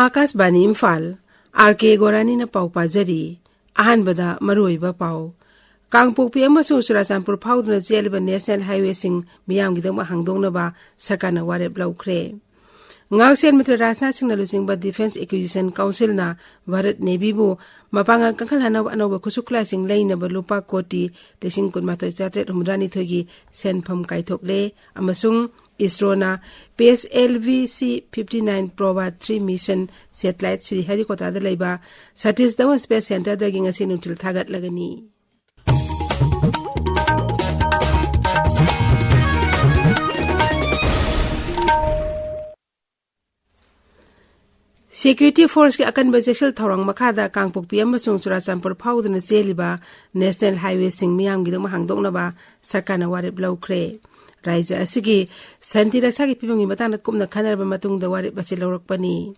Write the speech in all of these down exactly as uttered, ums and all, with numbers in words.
ꯑꯥꯀꯥꯁꯕꯥꯅꯤ Imphal, R ꯀꯦ ꯒꯣꯔꯥꯅꯤꯅ ꯄꯥꯎ ꯄꯥꯖꯔꯤ꯫ ꯑꯍꯥꯟꯕꯗ ꯃꯔꯨꯑꯣꯏꯕ ꯄꯥꯎ꯫ ꯀꯥꯡꯄꯣꯛꯄꯤ ꯑꯃꯁꯨꯡ ꯆꯨꯔꯥꯆꯥꯟꯄꯨꯔ ꯐꯥꯎꯗꯨꯅ ꯆꯦꯜꯂꯤꯕ ꯅꯦꯁꯅꯦꯜ ꯍꯥꯏꯋꯦꯁꯤꯡ ꯃꯤꯌꯥꯝꯒꯤꯗꯃꯛ ꯍꯥꯡꯗꯣꯛꯅꯕ ꯁꯔꯀꯥꯔꯅ ꯋꯥꯔꯦꯞ ꯂꯧꯈ꯭ꯔꯦ꯫ ꯉꯥꯛꯁꯦꯟ ꯃꯟꯇ꯭ꯔꯤ ꯔꯥꯖꯅꯥꯊ ꯁꯤꯡꯅ ꯂꯨꯆꯤꯡꯕ ꯗꯤꯐꯦꯟꯁ ꯑꯦꯀ꯭ꯌꯨꯖꯤꯁꯟ ꯀꯥꯎꯟꯁꯤꯜꯅ ꯚꯥꯔꯠ ꯅꯦꯚꯤꯕꯨ ꯃꯄꯥꯡꯒꯜ ꯀꯟꯈꯠꯍꯟꯅꯕ ꯑꯅꯧꯕ ꯈꯨꯠꯁꯨ ꯈꯨꯠꯂꯥꯏꯁꯤꯡ ꯂꯩꯅꯕ ꯂꯨꯄꯥ ꯀꯣꯇꯤ ꯂꯤꯁꯤꯡ ꯀꯨꯟꯃꯥꯊꯣꯏ ꯆꯥꯇ꯭ꯔꯦꯠ ꯍꯨꯝꯐꯨꯇꯔꯥꯅꯤꯊꯣꯏꯒꯤ ꯁꯦꯟꯐꯝ ꯀꯥꯏꯊꯣꯛꯂꯦ ꯑꯃꯁꯨꯡ ꯏꯁꯔꯣꯅ P S L V C fifty nine Proba three mission satellite ꯁ꯭ꯔꯤꯍꯔꯤꯀꯣꯇꯥꯗ ꯂꯩꯕ ꯁꯇꯤꯁ ꯙꯋꯟ ꯁ꯭ꯄꯦꯁ ꯁꯦꯟꯇꯔꯗꯒꯤ ꯉꯁꯤ ꯅꯨꯡꯊꯤꯜ ꯊꯥꯒꯠꯂꯒꯅꯤ꯫ ꯁꯦꯀ꯭ꯌꯨꯔꯤꯇꯤ ꯐꯣꯔꯁꯀꯤ ꯑꯀꯟꯕ ꯆꯦꯛꯁꯤꯜ ꯊꯧꯔꯥꯡ ꯃꯈꯥꯗ ꯀꯥꯡꯄꯣꯛꯄꯤ ꯑꯃꯁꯨꯡ ꯆꯨꯔꯥꯆꯥꯟꯄꯨꯔ ꯐꯥꯎꯗꯨꯅ ꯆꯦꯜꯂꯤꯕ ꯅꯦꯁꯅꯦꯜ ꯍꯥꯏꯋꯦꯁꯤꯡ ꯃꯤꯌꯥꯝꯒꯤꯗꯃꯛ ꯍꯥꯡꯗꯣꯛꯅꯕ ꯁꯔꯀꯥꯔꯅ ꯋꯥꯔꯦꯞ ꯂꯧꯈ꯭ꯔꯦ꯫ ꯔꯥꯖ꯭ꯌ ꯑꯁꯤꯒꯤ ꯁꯥꯟꯇꯤ ꯔꯛꯁꯥꯒꯤ ꯐꯤꯕꯝꯒꯤ ꯃꯇꯥꯡꯗ ꯀꯨꯞꯅ ꯈꯟꯅꯔꯕ ꯃꯇꯨꯡꯗ ꯋꯥꯔꯦꯞ ꯑꯁꯤ ꯂꯧꯔꯛꯄꯅꯤ꯫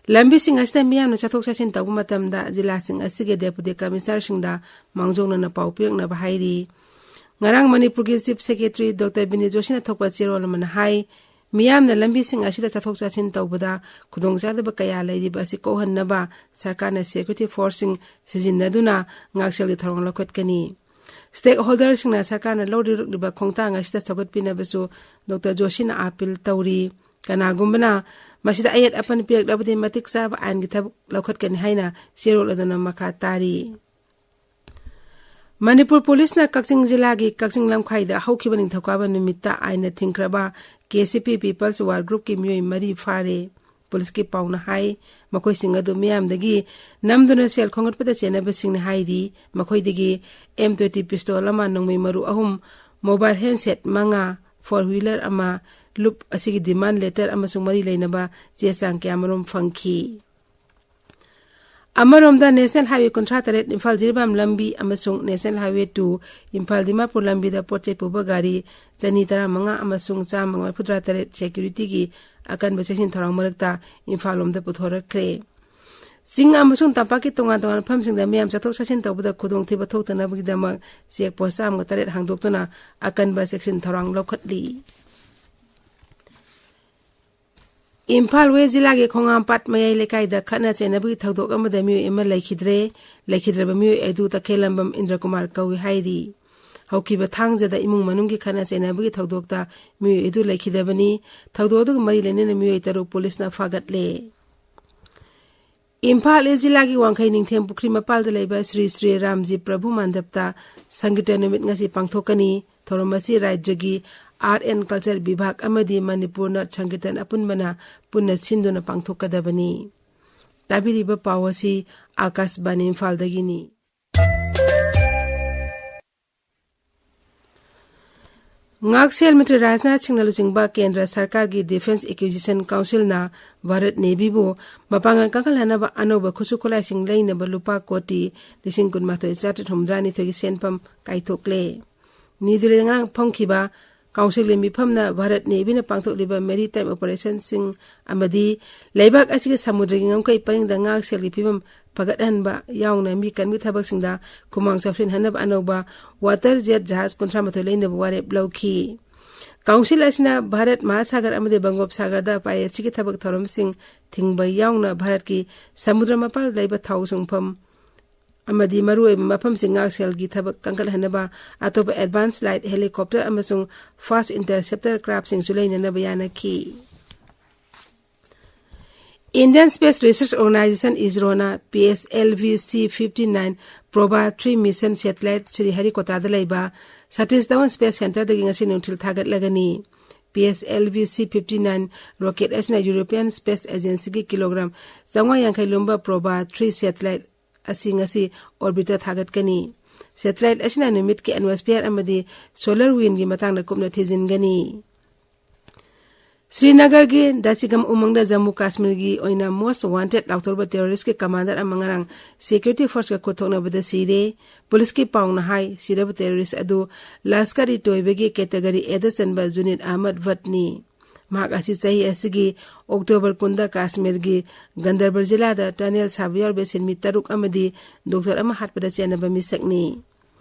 ꯂꯝꯕꯤꯁꯤꯡ ꯑꯁꯤꯗ ꯃꯤꯌꯥꯝꯅ ꯆꯠꯊꯣꯛ ꯆꯠꯁꯤꯟ ꯇꯧꯕ ꯃꯇꯝꯗ ꯖꯤꯂꯥꯁꯤꯡ ꯑꯁꯤꯒꯤ ꯗꯦꯄꯨꯇꯤ ꯀꯃꯤꯁꯅꯔꯁꯤꯡꯗ ꯃꯥꯡꯖꯧꯅꯅ ꯄꯥꯎ ꯄꯤꯔꯛꯅꯕ ꯍꯥꯏꯔꯤ꯫ ꯉꯔꯥꯡ ꯃꯅꯤꯄꯨꯔꯒꯤ ꯆꯤꯐ ꯁꯦꯀ꯭ꯔꯦꯇꯔꯤ ꯗꯣꯛꯇꯔ ꯕꯤꯅꯤꯠ ꯖꯣꯁꯤꯅ ꯊꯣꯛꯄ ꯆꯦꯔꯣꯜ ꯑꯃꯅ ꯍꯥꯏ, ꯃꯤꯌꯥꯝꯅ ꯂꯝꯕꯤꯁꯤꯡ ꯑꯁꯤꯗ ꯆꯠꯊꯣꯛ ꯆꯠꯁꯤꯟ ꯇꯧꯕꯗ ꯈꯨꯗꯣꯡꯆꯥꯗꯕ ꯀꯌꯥ ꯂꯩꯔꯤꯕ ꯑꯁꯤ ꯀꯣꯛꯍꯟꯅꯕ ꯁꯔꯀꯥꯔꯅ ꯁꯦꯀ꯭ꯌꯨꯔꯤꯇꯤ ꯐꯣꯔꯁꯁꯤꯡ ꯁꯤꯖꯤꯟꯅꯗꯨꯅ ꯉꯥꯛꯁꯦꯜꯒꯤ ꯊꯧꯔꯥꯡ ꯂꯧꯈꯠꯀꯅꯤ꯫ ꯁ꯭ꯇꯦꯛ ꯍꯣꯜꯗꯔꯁꯤꯡꯅ ꯁꯔꯀꯥꯔꯅ ꯂꯧꯔꯤꯔꯛꯂꯤꯕ ꯈꯣꯡꯊꯥꯡ ꯑꯁꯤꯗ ꯁꯧꯒꯠꯄꯤꯅꯕꯁꯨ ꯗꯣꯛꯇꯔ ꯖꯣꯁꯤꯅ ꯑꯥꯄꯤꯜ ꯇꯧꯔꯤ꯫ ꯀꯅꯥꯒꯨꯝꯕꯅ ꯃꯁꯤꯗ ꯑꯌꯦꯠ ꯑꯄꯟ ꯄꯤꯔꯛꯂꯕꯗꯤ ꯃꯇꯤꯛ ꯆꯥꯕ ꯑꯥꯏꯟꯒꯤ ꯊꯕꯛ ꯂꯧꯈꯠꯀꯅꯤ ꯍꯥꯏꯅ ꯆꯦꯔꯣꯜ ꯑꯗꯨꯅ ꯃꯈꯥ ꯇꯥꯔꯤ꯫ ꯃꯅꯤꯄꯨꯔ ꯄꯨꯂꯤꯁꯅ ꯀꯛꯆꯤꯡ ꯖꯤꯂꯥꯒꯤ ꯀꯛꯆꯤꯡ ꯂꯝꯈꯥꯏꯗ ꯍꯧꯈꯤꯕ ꯅꯤꯡꯊꯧꯀꯥꯕ ꯅꯨꯃꯤꯠꯇ ꯑꯥꯏꯟꯅ ꯊꯤꯡꯈ꯭ꯔꯕ ꯀꯦ ꯁꯤ ꯄꯤ ꯄꯤꯄꯜꯁ ꯋꯥꯔ ꯒ꯭ꯔꯨꯞꯀꯤ ꯃꯤꯑꯣꯏ ꯃꯔꯤ ꯐꯥꯔꯦ꯫ ꯄꯨꯂꯤꯁꯀꯤ ꯄꯥꯎꯅ ꯍꯥꯏ, ꯃꯈꯣꯏꯁꯤꯡ ꯑꯗꯨ ꯃꯤꯌꯥꯝꯗꯒꯤ ꯅꯝꯗꯨꯅ ꯁꯦꯜ ꯈꯣꯝꯒꯠꯄꯗ ꯆꯦꯟꯅꯕꯁꯤꯡꯅꯤ ꯍꯥꯏꯔꯤ꯫ ꯃꯈꯣꯏꯗꯒꯤ ꯑꯦꯝ ꯇ꯭ꯋꯦꯟꯇꯤ ꯄꯤꯁꯇꯣꯜ ꯑꯃ, ꯅꯣꯡꯃꯩ ꯃꯔꯨ ꯑꯍꯨꯝ, ꯃꯣꯕꯥꯏꯜ ꯍꯦꯟꯁꯦꯠ ꯃꯉꯥ, ꯐꯣꯔ ꯋꯤꯂꯔ ꯑꯃ, ꯂꯨꯞ ꯑꯁꯤꯒꯤ ꯗꯤꯃꯥꯟ ꯂꯦꯇꯔ ꯑꯃꯁꯨꯡ ꯃꯔꯤ ꯂꯩꯅꯕ ꯆꯦ ꯆꯥꯡ ꯀꯌꯥꯃꯔꯨꯝ ꯐꯪꯈꯤ꯫ ꯑꯃꯔꯣꯝꯗ, ꯅꯦꯁꯅꯦꯜ ꯍꯥꯏꯋꯦ ꯀꯨꯟꯊ꯭ꯔꯥ ꯇꯔꯦꯠ ꯏꯝꯐꯥꯜ ꯖꯤꯔꯤꯕꯥꯝ ꯂꯝꯕꯤ ꯑꯃꯁꯨꯡ national highway two Imphal Dimapur ꯂꯝꯕꯤꯗ ꯄꯣꯠ ꯆꯩ ꯄꯨꯕ ꯒꯥꯔꯤ ꯆꯅꯤ ꯇꯔꯥ ꯃꯉꯥ ꯑꯃꯁꯨꯡ ꯆꯥꯝꯃ ꯃꯔꯤꯐꯨꯇꯔꯥ ꯇꯔꯦꯠ ꯁꯦꯀ꯭ꯌꯨꯔꯤꯇꯤꯒꯤ ꯑꯀꯟꯕ ꯆꯦꯛꯁꯤꯟ ꯊꯧꯔꯥꯡ ꯃꯔꯛꯇ ꯏꯝꯐꯥꯜ ꯂꯣꯝꯗ ꯄꯨꯊꯣꯔꯛꯈ꯭ꯔꯦ꯫ ꯆꯤꯡ ꯑꯃꯁꯨꯡ ꯇꯝꯄꯥꯛꯀꯤ ꯇꯣꯉꯥꯟ ꯇꯣꯉꯥꯟꯕ ꯃꯐꯝꯁꯤꯡꯗ ꯃꯤꯌꯥꯝ ꯆꯠꯊꯣꯛ ꯆꯠꯁꯤꯟ ꯇꯧꯕꯗ ꯈꯨꯗꯣꯡꯊꯤꯕ ꯊꯣꯛꯇꯅꯕꯒꯤꯗꯃꯛ ꯆꯦꯛ ꯄꯣꯁ ꯆꯥꯝꯃꯒ ꯇꯔꯦꯠ ꯍꯥꯡꯗꯣꯛꯇꯨꯅ ꯑꯀꯟꯕ ꯆꯦꯛꯁꯤꯟ ꯊꯧꯔꯥꯡ ꯂꯧꯈꯠꯂꯤ꯫ ꯏꯝꯐꯥꯜ ꯋꯦꯁ ꯖꯤꯂꯥꯒꯤ ꯈꯣꯡꯉꯥꯝꯄꯥꯠ ꯃꯌꯥꯏ ꯂꯩꯀꯥꯏꯗ ꯈꯠꯅ ꯆꯩꯅꯕꯒꯤ ꯊꯧꯗꯣꯛ ꯑꯃꯗ ꯃꯤꯑꯣꯏ ꯑꯃ ꯂꯩꯈꯤꯗ꯭ꯔꯦ꯫ ꯂꯩꯈꯤꯗ꯭ꯔꯕ ꯃꯤꯑꯣꯏ ꯑꯗꯨ ꯇꯈꯦꯜꯂꯝꯕꯝ ꯏꯟꯗ꯭ꯔꯀꯨꯃꯥꯔ ꯀꯧꯏ ꯍꯥꯏꯔꯤ꯫ ꯍꯧꯈꯤꯕ ꯊꯥꯡꯖꯗ ꯏꯃꯨꯡ ꯃꯅꯨꯡꯒꯤ ꯈꯠꯅ ꯆꯩꯅꯕꯒꯤ ꯊꯧꯗꯣꯛꯇ ꯃꯤꯑꯣꯏ ꯑꯗꯨ ꯂꯩꯈꯤꯗꯕꯅꯤ꯫ ꯊꯧꯗꯣꯛ ꯑꯗꯨꯒ ꯃꯔꯤ ꯂꯩꯅꯅ ꯃꯤꯑꯣꯏ ꯇꯔꯨꯛ ꯄꯨꯂꯤꯁꯅ ꯐꯥꯒꯠꯂꯦ꯫ ꯏꯝꯐꯥꯜ ꯏꯁ ꯖꯤꯂꯥꯒꯤ ꯋꯥꯡꯈꯩ ꯅꯤꯡꯊꯦꯝ ꯄꯨꯈ꯭ꯔꯤ ꯃꯄꯥꯜꯗ ꯂꯩꯕ ꯁ꯭ꯔꯤ ꯁ꯭ꯔꯤ ꯔꯥꯝꯖꯤ ꯄ꯭ꯔꯚꯨ ꯃꯟꯗꯞꯇ ꯁꯪꯀꯤꯔꯇꯟ ꯅꯨꯃꯤꯠ ꯉꯁꯤ ꯄꯥꯡꯊꯣꯛꯀꯅꯤ꯫ ꯊꯧꯔꯝ ꯑꯁꯤ ꯔꯥꯖ꯭ꯌꯒꯤ ꯑꯥꯔꯠ ꯑꯦꯟ ꯀꯜꯆꯔ ꯕꯤꯚꯥꯒ ꯑꯃꯗꯤ ꯃꯅꯤꯄꯨꯔ ꯅꯥꯠ ꯁꯪꯀꯤꯔꯇꯟ ꯑꯄꯨꯟꯕꯅ ꯄꯨꯟꯅ ꯁꯤꯟꯗꯨꯅ ꯄꯥꯡꯊꯣꯛꯀꯗꯕꯅꯤ꯫ ꯇꯥꯕꯤꯔꯤꯕ ꯄꯥꯎ ꯑꯁꯤ ꯑꯥꯀꯥꯁꯕꯥꯅꯤ ꯏꯝꯐꯥꯜꯗꯒꯤꯅꯤ꯫ ꯉꯥꯛꯁꯦꯜ ꯃꯟꯇ꯭ꯔꯤ ꯔꯥꯖꯅꯥꯊ ꯁꯤꯡꯅ ꯂꯨꯆꯤꯡꯕ ꯀꯦꯟꯗ꯭ꯔ ꯁꯔꯀꯥꯔꯒꯤ ꯗꯤꯐꯦꯟꯁ ꯑꯦꯀ꯭ꯌꯨꯖꯤꯁꯟ ꯀꯥꯎꯟꯁꯤꯜꯅ ꯚꯥꯔꯠ ꯅꯦꯚꯤꯕꯨ ꯃꯄꯥꯡꯒꯜ ꯀꯟꯈꯠꯍꯟꯅꯕ ꯑꯅꯧꯕ ꯈꯨꯠꯁꯨ ꯈꯨꯠꯂꯥꯏꯁꯤꯡ ꯂꯩꯅꯕ ꯂꯨꯄꯥ ꯀꯣꯇꯤ ꯂꯤꯁꯤꯡ ꯀꯨꯟꯃꯥꯊꯣꯏ ꯆꯥꯇ꯭ꯔꯦꯠ ꯍꯨꯝꯗ꯭ꯔꯥꯅꯤꯊꯣꯏꯒꯤ ꯁꯦꯟꯐꯝ ꯀꯥꯏꯊꯣꯛꯂꯦ꯫ ꯅ꯭ꯌꯨ ꯗꯤꯜꯂꯤꯗ ꯉꯔꯥꯡ ꯐꯝꯈꯤꯕ ꯀꯥꯎꯟꯁꯤꯜꯒꯤ ꯃꯤꯐꯝꯅ ꯚꯥꯔꯠ ꯅꯦꯚꯤꯅ ꯄꯥꯡꯊꯣꯛꯂꯤꯕ ꯃꯦꯔꯤꯇꯥꯏꯝ ꯑꯣꯄꯔꯦꯁꯟꯁꯤꯡ ꯑꯃꯗꯤ ꯂꯩꯕꯥꯛ ꯑꯁꯤꯒꯤ ꯁꯃꯨꯗ꯭ꯔꯒꯤ ꯉꯝꯈꯩ ꯄꯔꯤꯡꯗ ꯉꯥꯛꯁꯦꯜꯒꯤ ꯐꯤꯕꯝ ꯐꯒꯠꯍꯟꯕ ꯌꯥꯎꯅ ꯃꯤ ꯀꯟꯕꯒꯤ ꯊꯕꯛꯁꯤꯡꯗ ꯈꯨꯃꯥꯡ ꯆꯥꯎꯁꯤꯟꯍꯟꯅꯕ ꯑꯅꯧꯕ ꯋꯥꯇꯔ ꯖꯦꯠ ꯖꯍꯥꯖ ꯀꯨꯟꯊ꯭ꯔꯥꯃꯥꯊꯣꯏ ꯂꯩꯅꯕ ꯋꯥꯔꯦꯞ ꯂꯧꯈꯤ꯫ ꯀꯥꯎꯟꯁꯤꯜ ꯑꯁꯤꯅ ꯚꯥꯔꯠ ꯃꯍꯥꯁꯥꯒꯔ ꯑꯃꯗꯤ ꯕꯪꯒꯣꯞ ꯁꯥꯒꯔꯗ ꯄꯥꯏꯔꯦꯠꯁꯤꯒꯤ ꯊꯕꯛ ꯊꯧꯔꯝꯁꯤꯡ ꯊꯤꯡꯕ ꯌꯥꯎꯅ ꯚꯥꯔꯠꯀꯤ ꯁꯃꯨꯗ꯭ꯔ ꯃꯄꯥꯜꯗ ꯂꯩꯕ ꯊꯥꯎ ꯁꯨꯡꯐꯝ ꯑꯃꯗꯤ ꯃꯔꯨꯑꯣꯏꯕ ꯃꯐꯝꯁꯤꯡ ꯉꯥꯛꯁꯦꯜꯒꯤ ꯊꯕꯛ ꯀꯟꯈꯠꯍꯟꯅꯕ ꯑꯇꯣꯞꯄ ꯑꯦꯗꯚꯥꯟꯁ ꯂꯥꯏꯠ ꯍꯦꯂꯤꯀꯣꯞꯇꯔ ꯑꯃꯁꯨꯡ ꯐꯥꯁ ꯏꯟꯇꯔꯁꯦꯞꯇꯔ ꯀ꯭ꯔꯥꯐꯁꯤꯡꯁꯨ ꯂꯩꯅꯅꯕ ꯌꯥꯅꯈꯤ꯫ Indian Space Research Organisation, ꯏꯁꯔꯣꯅ P S L V C fifty nine Proba three mission satellite ꯁ꯭ꯔꯤꯍꯔꯤꯀꯣꯇꯥꯗ ꯂꯩꯕ ꯁꯇꯤꯁ ꯙꯋꯟ ꯁ꯭ꯄꯦꯁ ꯁꯦꯟꯇꯔꯗꯒꯤ ꯉꯁꯤ ꯅꯨꯡꯊꯤꯜ ꯊꯥꯒꯠꯂꯒꯅꯤ꯫ P S L V C fifty nine rocket ꯑꯁꯤꯅ ꯌꯨꯔꯣꯄꯤꯌꯟ ꯁ꯭ꯄꯦꯁ ꯑꯦꯖꯦꯟꯁꯤꯒꯤ ꯀꯤꯂꯣꯒ꯭ꯔꯥꯝ ꯆꯥꯝꯃꯉꯥ ꯌꯥꯡꯈꯩ ꯂꯨꯝꯕ ꯄ꯭ꯔꯣꯕꯥ ꯊ꯭ꯔꯤ ꯁꯦꯇꯤꯂꯥꯏꯠ ꯑꯁꯤ ꯉꯁꯤ ꯑꯣꯔꯕꯤꯇꯔ ꯊꯥꯒꯠꯀꯅꯤ꯫ ꯁꯦꯇꯤꯂꯥꯏꯠ ꯑꯁꯤꯅ ꯅꯨꯃꯤꯠꯀꯤ ꯑꯦꯠꯃꯣꯁꯐꯤꯌꯔ ꯑꯃꯗꯤ ꯁꯣꯂꯔ ꯋꯤꯟꯒꯤ ꯃꯇꯥꯡꯗ ꯀꯨꯞꯅ ꯊꯤꯖꯤꯟꯒꯅꯤ꯫ ꯁ꯭ꯔꯤꯅꯒꯔꯒꯤ ꯗꯥꯁꯤꯒꯝ ꯎꯃꯪꯗ ꯖꯝꯃꯨ ꯀꯥꯁꯃꯤꯔꯒꯤ ꯑꯣꯏꯅ most wanted ꯂꯥꯎꯊꯣꯛꯂꯕ ꯇꯦꯔꯣꯔꯤꯁꯀꯤ ꯀꯃꯥꯟꯗꯔ ꯑꯃ ꯉꯔꯥꯡ ꯁꯦꯀ꯭ꯌꯨꯔꯤꯇꯤ ꯐꯣꯔꯁꯀ ꯈꯨꯠꯊꯣꯛꯅꯕꯗ ꯁꯤꯔꯦ꯫ ꯄꯨꯂꯤꯁꯀꯤ ꯄꯥꯎꯅ ꯍꯥꯏ, ꯁꯤꯔꯕ ꯇꯦꯔꯣꯔꯤꯁ ꯑꯗꯨ ꯂꯁꯀꯔ ꯏ ꯇꯣꯏꯕꯥꯒꯤ ꯀꯦꯇꯦꯒꯣꯔꯤ ꯑꯦꯗ ꯆꯟꯕ ꯖꯨꯅꯤꯗ ꯑꯍꯃꯗ ꯚꯠꯅꯤ꯫ ꯃꯍꯥꯛ ꯑꯁꯤ ꯆꯍꯤ ꯑꯁꯤꯒꯤ ꯑꯣꯛꯇꯣꯕꯔ ꯀꯨꯟꯗ ꯀꯥꯁꯃꯤꯔꯒꯤ ꯒꯟꯗꯔꯕꯜ ꯖꯤꯂꯥꯗ ꯇꯅꯦꯜ ꯁꯥꯕ ꯌꯥꯎꯔꯤꯕ ꯁꯤꯟꯃꯤ ꯇꯔꯨꯛ ꯑꯃꯗꯤ ꯗꯣꯛꯇꯔ ꯑꯃ ꯍꯥꯠꯄꯗ ꯆꯦꯟꯅꯕ ꯃꯤꯁꯛꯅꯤ꯫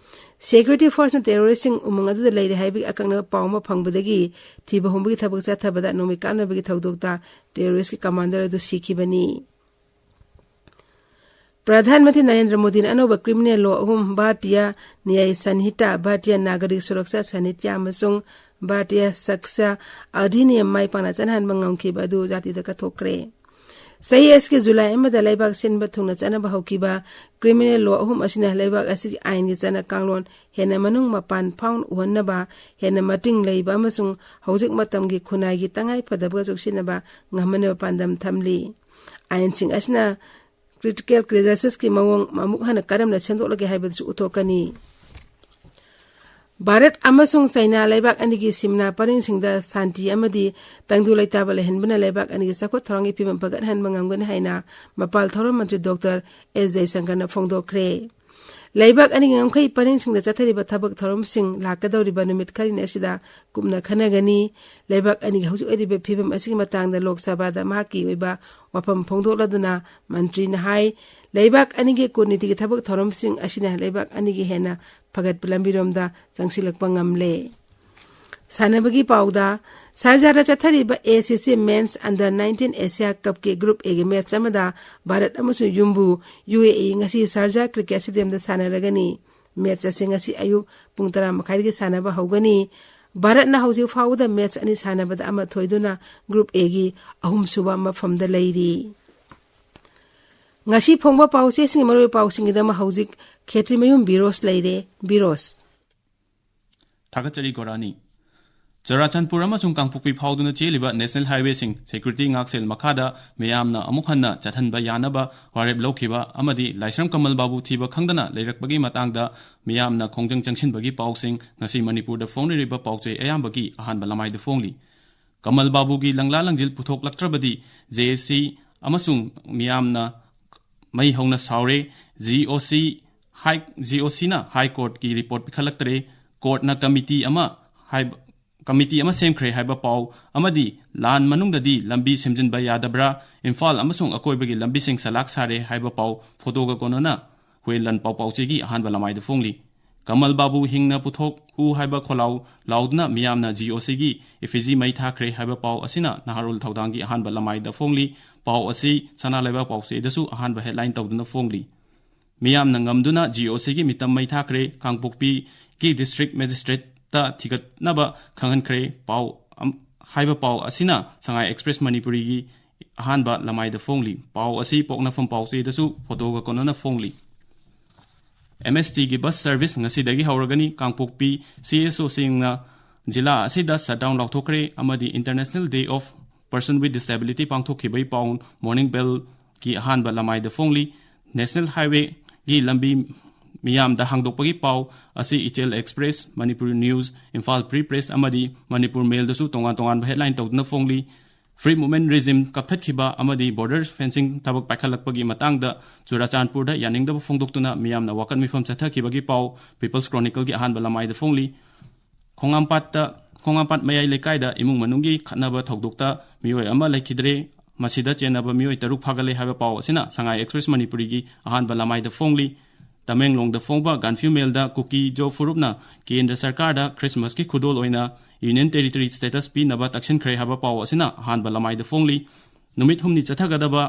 Security forceꯅ terroristꯁꯤꯡ ꯎꯃꯪ ꯑꯗꯨꯗ ꯂꯩꯔꯦ ꯍꯥꯏꯕꯒꯤ ꯑꯀꯛꯅꯕ ꯄꯥꯎ ꯑꯃ ꯐꯪꯕꯗꯒꯤ ꯊꯤꯕ ꯍꯨꯝꯕꯒꯤ ꯊꯕꯛ ꯆꯠꯊꯕꯗ ꯅꯣꯡꯃꯩ ꯀꯥꯞꯅꯕꯒꯤ ꯊꯧꯗꯣꯛꯇ terroristꯀꯤ commander ꯑꯗꯨ ꯁꯤꯈꯤꯕꯅꯤ꯫ ꯄ꯭ꯔꯙꯥꯟ ꯃꯟꯇ꯭ꯔꯤ ꯅꯔꯦꯟꯗ꯭ꯔ ꯃꯣꯗꯤꯅ ꯑꯅꯧꯕ criminal law ꯑꯍꯨꯝ, ꯚꯥꯔꯇꯤꯌ ꯅ꯭ꯌꯥꯌ ꯁꯟꯍꯤꯇꯥ, ꯚꯥꯔꯇꯤꯌ ꯅꯥꯒꯔꯤꯛ ꯁꯨꯔꯛꯁꯥ ꯁꯟꯍꯤꯇꯥ ꯑꯃꯁꯨꯡ ꯚꯥꯔꯇꯤꯌ ꯁꯛꯁ꯭ꯌ ꯑꯙꯤꯅꯤꯌꯝ ꯃꯥꯏ ꯄꯥꯛꯅ ꯆꯠꯅꯍꯟꯕ ꯉꯝꯈꯤꯕ ꯑꯗꯨ ꯖꯥꯇꯤꯗ ꯀꯠꯊꯣꯛꯈ꯭ꯔꯦ꯫ ꯆꯍꯤ ꯑꯁꯤꯒꯤ ꯖꯨꯂꯥꯏ ꯑꯃꯗ ꯂꯩꯕꯥꯛ ꯁꯤꯟꯕ ꯊꯨꯡꯅ ꯆꯠꯅꯕ ꯍꯧꯈꯤꯕ criminal law ꯑꯍꯨꯝ ꯑꯁꯤꯅ ꯂꯩꯕꯥꯛ ꯑꯁꯤꯒꯤ ꯑꯥꯏꯟꯒꯤ ꯆꯠꯅ ꯀꯥꯡꯂꯣꯟ ꯍꯦꯟꯅ ꯃꯅꯨꯡ ꯃꯄꯥꯟ ꯐꯥꯎꯅ ꯎꯍꯟꯅꯕ, ꯍꯦꯟꯅ ꯃꯇꯤꯡ ꯂꯩꯕ ꯑꯃꯁꯨꯡ ꯍꯧꯖꯤꯛ ꯃꯇꯝꯒꯤ ꯈꯨꯟꯅꯥꯏꯒꯤ ꯇꯉꯥꯏ ꯐꯗꯕꯒ ꯆꯨꯁꯤꯟꯅꯕ ꯉꯝꯍꯟꯅꯕ ꯄꯥꯟꯗꯝ ꯊꯝꯂꯤ꯫ ꯑꯥꯏꯟꯁꯤꯡ ꯑꯁꯤꯅ critical crisis ꯀꯤ ꯃꯑꯣꯡ ꯑꯃꯨꯛ ꯍꯟꯅ ꯀꯔꯝꯅ ꯁꯦꯝꯗꯣꯛꯂꯒꯦ ꯍꯥꯏꯕꯗꯨꯁꯨ ꯎꯠꯊꯣꯛꯀꯅꯤ꯫ ꯚꯥꯔꯠ ꯑꯃꯁꯨꯡ ꯆꯩꯅꯥ ꯂꯩꯕꯥꯛ ꯑꯅꯤꯒꯤ ꯁꯤꯝꯅꯥ ꯄꯔꯤꯡꯁꯤꯡꯗ ꯁꯥꯟꯇꯤ ꯑꯃꯗꯤ ꯇꯪꯗꯨ ꯂꯩꯇꯥꯕ ꯂꯩꯍꯟꯕꯅ ꯂꯩꯕꯥꯛ ꯑꯅꯤꯒꯤ ꯆꯥꯎꯈꯠ ꯊꯧꯔꯥꯡꯒꯤ ꯐꯤꯕꯝ ꯐꯒꯠꯍꯟꯕ ꯉꯝꯒꯅꯤ ꯍꯥꯏꯅ ꯃꯄꯥꯟ ꯊꯧꯔꯝ ꯃꯟꯇ꯭ꯔꯤ ꯗꯣꯛꯇꯔ ꯑꯦꯁ ꯖꯌꯁꯪꯀꯔꯅ ꯐꯣꯡꯗꯣꯛꯈ꯭ꯔꯦ꯫ ꯂꯩꯕꯥꯛ ꯑꯅꯤꯒꯤ ꯉꯝꯈꯩ ꯄꯔꯤꯡꯁꯤꯡꯗ ꯆꯠꯊꯔꯤꯕ ꯊꯕꯛ ꯊꯧꯔꯝꯁꯤꯡ ꯂꯥꯛꯀꯗꯧꯔꯤꯕ ꯅꯨꯃꯤꯠ ꯈꯔꯅꯤ ꯑꯁꯤꯗ ꯀꯨꯞꯅ ꯈꯟꯅꯒꯅꯤ꯫ ꯂꯩꯕꯥꯛ ꯑꯅꯤꯒꯤ ꯍꯧꯖꯤꯛ ꯑꯣꯏꯔꯤꯕ ꯐꯤꯕꯝ ꯑꯁꯤꯒꯤ ꯃꯇꯥꯡꯗ ꯂꯣꯛ ꯁꯚꯥꯗ ꯃꯍꯥꯛꯀꯤ ꯑꯣꯏꯕ ꯋꯥꯐꯝ ꯐꯣꯡꯗꯣꯛꯂꯗꯨꯅ ꯃꯟꯇ꯭ꯔꯤꯅ ꯍꯥꯏ, ꯂꯩꯕꯥꯛ ꯑꯅꯤꯒꯤ ꯀꯨꯠꯅꯤꯇꯤꯒꯤ ꯊꯕꯛ ꯊꯧꯔꯝꯁꯤꯡ ꯑꯁꯤꯅ ꯂꯩꯕꯥꯛ ꯑꯅꯤꯒꯤ ꯍꯦꯟꯅ ꯐꯒꯠꯄ ꯂꯝꯕꯤꯔꯣꯝꯗ ꯆꯪꯁꯤꯜꯂꯛꯄ ꯉꯝꯂꯦ꯫ ꯁꯥꯟꯅꯕꯒꯤ ꯄꯥꯎꯗ, ꯁꯥꯔꯖꯥꯗ ꯆꯠꯊꯔꯤꯕ ACC Men's Under nineteen Asia Cup ꯀꯤ Group A ꯒꯤ match ꯑꯃꯗ ꯚꯥꯔꯠ ꯑꯃꯁꯨꯡ ꯌꯨꯝꯕꯨ UAE ꯉꯁꯤ ꯁꯥꯔꯖꯥ cricket stadium ꯗ ꯁꯥꯟꯅꯔꯒꯅꯤ꯫ Match ꯑꯁꯤ ꯉꯁꯤ ꯑꯌꯨꯛ ꯄꯨꯡ ꯇꯔꯥ ꯃꯈꯥꯏꯗꯒꯤ ꯁꯥꯟꯅꯕ ꯍꯧꯒꯅꯤ꯫ ꯚꯥꯔꯠꯅ ꯍꯧꯖꯤꯛ ꯐꯥꯎꯕꯗ match ꯑꯅꯤ ꯁꯥꯟꯅꯕꯗ ꯑꯃ ꯊꯣꯏꯗꯨꯅ Group A ꯒꯤ ꯑꯍꯨꯝꯁꯨꯕ ꯃꯐꯝꯗ ꯂꯩꯔꯤ꯫ ꯉꯁꯤ ꯐꯣꯡꯕ ꯄꯥꯎꯆꯦꯁꯤꯡꯒꯤ ꯃꯔꯨꯑꯣꯏꯕ ꯄꯥꯎꯁꯤꯡꯒꯤꯗꯃꯛ ꯍꯧꯖꯤꯛ ꯈꯦꯇ꯭ꯔꯤꯃꯌꯨꯝ ꯕꯤꯔꯣꯁ ꯂꯩꯔꯦ꯫ ꯕꯤꯔꯣꯁ꯫ ꯊꯥꯒꯠꯆꯔꯤ ꯒꯣꯔꯥꯅꯤ꯫ ꯆꯨꯔꯥꯆꯥꯟꯄꯨꯔ ꯑꯃꯁꯨꯡ ꯀꯥꯡꯄꯣꯛꯄꯤ ꯐꯥꯎꯗꯨꯅ ꯆꯦꯜꯂꯤꯕ national highway ꯁꯤꯡ security ꯉꯥꯛꯁꯦꯜ ꯃꯈꯥꯗ ꯃꯤꯌꯥꯝꯅ ꯑꯃꯨꯛ ꯍꯟꯅ ꯆꯠꯍꯟꯕ ꯌꯥꯅꯕ ꯋꯥꯔꯦꯞ ꯂꯧꯈꯤꯕ ꯑꯃꯗꯤ ꯂꯥꯏꯁ꯭ꯔꯝ ꯀꯃꯜ ꯕꯥꯕꯨ ꯊꯤꯕ ꯈꯪꯗꯅ ꯂꯩꯔꯛꯄꯒꯤ ꯃꯇꯥꯡꯗ ꯃꯤꯌꯥꯝꯅ ꯈꯣꯡꯖꯪ ꯆꯪꯁꯤꯟꯕꯒꯤ ꯄꯥꯎꯁꯤꯡ ꯉꯁꯤ ꯃꯅꯤꯄꯨꯔꯗ ꯐꯣꯡꯅꯔꯤꯕ ꯄꯥꯎꯆꯦ ꯑꯌꯥꯝꯕꯒꯤ ꯑꯍꯥꯟꯕ ꯂꯃꯥꯏꯗ ꯐꯣꯡꯂꯤ꯫ ꯀꯃꯜ ꯕꯥꯕꯨꯒꯤ ꯂꯪꯂꯥ ꯂꯪꯖꯤꯜ ꯄꯨꯊꯣꯛꯂꯛꯇ꯭ꯔꯕꯗꯤ JAC ꯑꯃꯁꯨꯡ ꯃꯤꯌꯥꯝꯅ ꯃꯩ ꯍꯧꯅ ꯁꯥꯎꯔꯦ꯫ GOC ꯍꯥꯏ, GOC ꯅ High Court ꯀꯤ report ꯄꯤꯈꯠꯂꯛꯇ꯭ꯔꯦ꯫ Court ꯅ committee ꯑꯃ ꯍꯥꯏꯕ, committee ꯑꯃ ꯁꯦꯝꯈ꯭ꯔꯦ ꯍꯥꯏꯕ ꯄꯥꯎ ꯑꯃꯗꯤ ꯂꯥꯟ ꯃꯅꯨꯡꯗꯗꯤ ꯂꯝꯕꯤ ꯁꯦꯝꯖꯤꯟꯕ ꯌꯥꯗꯕ꯭ꯔꯥ, ꯏꯝꯐꯥꯜ ꯑꯃꯁꯨꯡ ꯑꯀꯣꯏꯕꯒꯤ ꯂꯝꯕꯤꯁꯤꯡ ꯆꯂꯥꯛ ꯁꯥꯔꯦ ꯍꯥꯏꯕ ꯄꯥꯎ ꯐꯣꯇꯣꯒ ꯀꯣꯟꯅꯅ ꯍꯨꯌꯦꯟꯂꯟ ꯄꯥꯎꯄꯥꯎꯆꯦꯒꯤ ꯑꯍꯥꯟꯕ ꯂꯃꯥꯏꯗ ꯐꯣꯡꯂꯤ꯫ ꯀꯃꯜ ꯕꯥꯕꯨ ꯍꯤꯡꯅ ꯄꯨꯊꯣꯛꯎ ꯍꯥꯏꯕ ꯈꯣꯜꯂꯥꯎ ꯂꯥꯎꯗꯨꯅ ꯃꯤꯌꯥꯝꯅ ꯖꯤ ꯑꯣ ꯁꯤꯒꯤ ꯏꯐꯤꯖꯤ ꯃꯩ ꯊꯥꯈ꯭ꯔꯦ ꯍꯥꯏꯕ ꯄꯥꯎ ꯑꯁꯤꯅ ꯅꯍꯥꯔꯣꯜ ꯊꯧꯗꯥꯡꯒꯤ ꯑꯍꯥꯟꯕ ꯂꯃꯥꯏꯗ ꯐꯣꯡꯂꯤ꯫ ꯄꯥꯎ ꯑꯁꯤ ꯁꯅꯥ ꯂꯩꯕꯥꯛ ꯄꯥꯎꯆꯦꯗꯁꯨ ꯑꯍꯥꯟꯕ ꯍꯦꯗꯂꯥꯏꯟ ꯇꯧꯗꯨꯅ ꯐꯣꯡꯂꯤ꯫ ꯃꯤꯌꯥꯝꯅ ꯉꯝꯗꯨꯅ ꯖꯤ ꯑꯣ ꯁꯤꯒꯤ ꯃꯤꯇꯝ ꯃꯩ ꯊꯥꯈ꯭ꯔꯦ꯫ ꯀꯥꯡꯄꯣꯛꯄꯤꯒꯤ ꯗꯤꯁꯇ꯭ꯔꯤꯛ ꯃꯦꯖꯤꯁꯇ꯭ꯔꯦꯠꯇ ꯊꯤꯒꯠꯅꯕ ꯈꯪꯍꯟꯈ꯭ꯔꯦ꯫ ꯄꯥꯎ ꯑꯝ-, ꯍꯥꯏꯕ ꯄꯥꯎ ꯑꯁꯤꯅ ꯁꯉꯥꯏ ꯑꯦꯛꯁꯄ꯭ꯔꯦꯁ ꯃꯅꯤꯄꯨꯔꯤꯒꯤ ꯑꯍꯥꯟꯕ ꯂꯃꯥꯏꯗ ꯐꯣꯡꯂꯤ꯫ ꯄꯥꯎ ꯑꯁꯤ ꯄꯣꯛꯅꯐꯝ ꯄꯥꯎꯆꯦꯗꯁꯨ ꯐꯣꯇꯣꯒ ꯀꯣꯟꯅꯅ ꯐꯣꯡꯂꯤ꯫ ꯑꯦꯝ ꯑꯦꯁ ꯇꯤꯒꯤ ꯕꯁ ꯁꯔꯚꯤꯁ ꯉꯁꯤꯗꯒꯤ ꯍꯧꯔꯒꯅꯤ꯫ ꯀꯥꯡꯄꯣꯛꯄꯤ ꯁꯤ ꯑꯦꯁ ꯑꯣꯁꯤꯡꯅ ꯖꯤꯂꯥ ꯑꯁꯤꯗ ꯁꯠꯗꯥꯎꯟ ꯂꯥꯎꯊꯣꯛꯈ꯭ꯔꯦ ꯑꯃꯗꯤ International Day of Person with Disability ꯄꯥꯡꯊꯣꯛꯈꯤꯕꯒꯤ ꯄꯥꯎ ꯃꯣꯔꯅꯤꯡ ꯕꯦꯜꯒꯤ ꯑꯍꯥꯟꯕ ꯂꯃꯥꯏꯗ ꯐꯣꯡꯂꯤ꯫ ꯅꯦꯁꯅꯦꯜ ꯍꯥꯏꯋꯦꯒꯤ ꯂꯝꯕꯤ ꯃꯤꯌꯥꯝꯗ ꯍꯥꯡꯗꯣꯛꯄꯒꯤ ꯄꯥꯎ ꯑꯁꯤ ꯏꯆꯦꯜ express, Manipur news, Imphal free press ꯑꯃꯗꯤ ꯃꯅꯤꯄꯨꯔ ꯃꯦꯜꯗꯁꯨ ꯇꯣꯉꯥꯟ ꯇꯣꯉꯥꯟꯕ ꯍꯦꯗꯂꯥꯏꯟ ꯇꯧꯗꯨꯅ ꯐꯣꯡꯂꯤ꯫ ꯐ꯭ꯔꯤ ꯃꯨꯚꯃꯦꯟ ꯔꯤꯖꯤꯝ ꯀꯛꯊꯠꯈꯤꯕ ꯑꯃꯗꯤ ꯕꯣꯔꯗꯔ ꯐꯦꯟꯁꯤꯡ ꯊꯕꯛ ꯄꯥꯏꯈꯠꯂꯛꯄꯒꯤ ꯃꯇꯥꯡꯗ ꯆꯨꯔꯥꯆꯥꯟꯄꯨꯔꯗ ꯌꯥꯅꯤꯡꯗꯕ ꯐꯣꯡꯗꯣꯛꯇꯨꯅ ꯃꯤꯌꯥꯝꯅ ꯋꯥꯀꯠ ꯃꯤꯐꯝ ꯆꯠꯊꯈꯤꯕꯒꯤ ꯄꯥꯎ ꯄꯤꯄꯜꯁ ꯀ꯭ꯔꯣꯅꯤꯀꯜꯒꯤ ꯑꯍꯥꯟꯕ ꯂꯃꯥꯏꯗ ꯐꯣꯡꯂꯤ꯫ ꯈꯣꯡꯉꯥꯝꯄꯥꯠꯇ, ꯈꯣꯡꯉꯥꯝꯄꯥꯠ ꯃꯌꯥꯏ ꯂꯩꯀꯥꯏꯗ ꯏꯃꯨꯡ ꯃꯅꯨꯡꯒꯤ ꯈꯠꯅꯕ ꯊꯧꯗꯣꯛꯇ ꯃꯤꯑꯣꯏ ꯑꯃ ꯂꯩꯈꯤꯗ꯭ꯔꯦ꯫ ꯃꯁꯤꯗ ꯆꯦꯟꯅꯕ ꯃꯤꯑꯣꯏ ꯇꯔꯨꯛ ꯐꯥꯒꯠꯂꯦ ꯍꯥꯏꯕ ꯄꯥꯎ ꯑꯁꯤꯅ ꯁꯉꯥꯏ ꯑꯦꯛꯁꯄ꯭ꯔꯦꯁ ꯃꯅꯤꯄꯨꯔꯤꯒꯤ ꯑꯍꯥꯟꯕ ꯂꯃꯥꯏꯗ ꯐꯣꯡꯂꯤ꯫ ꯇꯃꯦꯡꯂꯣꯡꯗ ꯐꯣꯡꯕ ꯒꯥꯟꯐ꯭ꯌꯨ ꯃꯦꯜꯗ ꯀꯨꯀꯤ ꯖꯣ ꯐꯨꯔꯨꯞꯅ ꯀꯦꯟꯗ꯭ꯔ ꯁꯔꯀꯥꯔꯗ ꯈ꯭ꯔꯤꯁꯃꯁꯀꯤ ꯈꯨꯗꯣꯜ ꯑꯣꯏꯅ ꯌꯨꯅꯤꯌꯟ ꯇꯦꯔꯤꯇꯣꯔꯤ ꯁ꯭ꯇꯦꯇꯁ ꯄꯤꯅꯕ ꯇꯛꯁꯤꯟꯈ꯭ꯔꯦ ꯍꯥꯏꯕ ꯄꯥꯎ ꯑꯁꯤꯅ ꯑꯍꯥꯟꯕ ꯂꯃꯥꯏꯗ ꯐꯣꯡꯂꯤ꯫ ꯅꯨꯃꯤꯠ ꯍꯨꯝꯅꯤ ꯆꯠꯊꯒꯗꯕ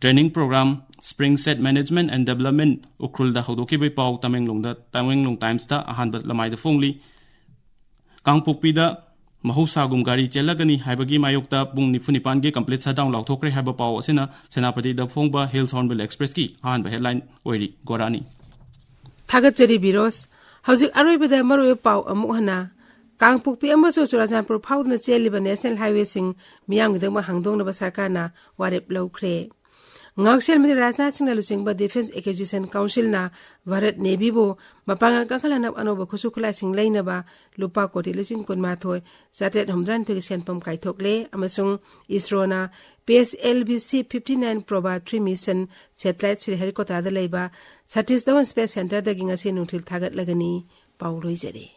training program Spring Set Management and Development ꯎꯈ꯭ꯔꯨꯜꯗ ꯍꯧꯗꯣꯛꯈꯤꯕꯒꯤ ꯄꯥꯎ ꯇꯃꯦꯡꯂꯣꯡꯗ, ꯇꯃꯦꯡꯂꯣꯡ ꯇꯥꯏꯝꯁꯇ ꯑꯍꯥꯟꯕ ꯂꯃꯥꯏꯗ ꯐꯣꯡꯂꯤ꯫ ꯀꯥꯡꯄꯣꯛꯄꯤꯗ ꯃꯍꯧꯁꯥꯒꯨꯝ ꯒꯥꯔꯤ ꯆꯦꯜꯂꯒꯅꯤ ꯍꯥꯏꯕꯒꯤ ꯃꯥꯌꯣꯛꯇ ꯄꯨꯡ ꯅꯤꯐꯨ ꯅꯤꯄꯥꯟꯒꯤ complete shutdown ꯂꯥꯎꯊꯣꯛꯈ꯭ꯔꯦ ꯍꯥꯏꯕ ꯄꯥꯎ ꯑꯁꯤꯅ ꯁꯦꯅꯥꯄꯇꯤꯗ ꯐꯣꯡꯕ Hills Hornbill Expressꯀꯤ ꯑꯍꯥꯟꯕ headline ꯑꯣꯏꯔꯤ꯫ ꯒꯣꯔꯥꯅꯤ꯫ ꯊꯥꯒꯠꯆꯔꯤ ꯕꯤꯔꯣꯁ꯫ ꯍꯧꯖꯤꯛ ꯑꯔꯣꯏꯕꯗ ꯃꯔꯨꯑꯣꯏꯕ ꯄꯥꯎ ꯑꯃꯨꯛ ꯍꯟꯅ꯫ ꯀꯥꯡꯄꯣꯛꯄꯤ ꯑꯃꯁꯨꯡ ꯆꯨꯔꯥꯆꯥꯟꯄꯨꯔ ꯐꯥꯎꯗꯨꯅ ꯆꯦꯜꯂꯤꯕ ꯅꯦꯁꯅꯦꯜ ꯍꯥꯏꯋꯦꯁꯤꯡ ꯃꯤꯌꯥꯝꯒꯤꯗꯃꯛ ꯍꯥꯡꯗꯣꯛꯅꯕ ꯁꯔꯀꯥꯔꯅ ꯋꯥꯔꯦꯞ ꯂꯧꯈ꯭ꯔꯦ꯫ ꯉꯥꯛꯁꯦꯜ ꯃꯟꯇ꯭ꯔꯤ ꯔꯥꯖꯅꯥꯊ ꯁꯤꯡꯅ ꯂꯨꯆꯤꯡꯕ ꯗꯤꯐꯦꯟꯁ ꯑꯦꯀ꯭ꯌꯨꯖꯤꯁꯟ ꯀꯥꯎꯟꯁꯤꯜꯅ ꯚꯥꯔꯠ ꯅꯦꯚꯤꯕꯨ ꯃꯄꯥꯡꯒꯜ ꯀꯟꯈꯠꯍꯟꯅꯕ ꯑꯅꯧꯕ ꯈꯨꯠꯁꯨ ꯈꯨꯠꯂꯥꯏꯁꯤꯡ ꯂꯩꯅꯕ ꯂꯨꯄꯥ ꯀꯣꯇꯤ ꯂꯤꯁꯤꯡ ꯀꯨꯟꯃꯥꯊꯣꯏ ꯆꯥꯇ꯭ꯔꯦꯠ ꯍꯨꯝꯗ꯭ꯔꯥꯅꯤꯊꯣꯏꯒꯤ ꯁꯦꯟꯐꯝ ꯀꯥꯏꯊꯣꯛꯂꯦ ꯑꯃꯁꯨꯡ ꯏꯁꯔꯣꯅ ꯄꯤ ꯑꯦꯁ ꯑꯦꯜ ꯚꯤ ꯁꯤ fifty nine Proba three mission satellite ꯁ꯭ꯔꯤꯍꯔꯤꯀꯣꯇꯥꯗ ꯂꯩꯕ ꯁꯇꯤꯁ ꯙꯋꯟ ꯁ꯭ꯄꯦꯁ ꯁꯦꯟꯇꯔꯗꯒꯤ ꯉꯁꯤ ꯅꯨꯡꯊꯤꯜ ꯊꯥꯒꯠꯂꯒꯅꯤ꯫ ꯄꯥꯎ ꯂꯣꯏꯖꯔꯦ꯫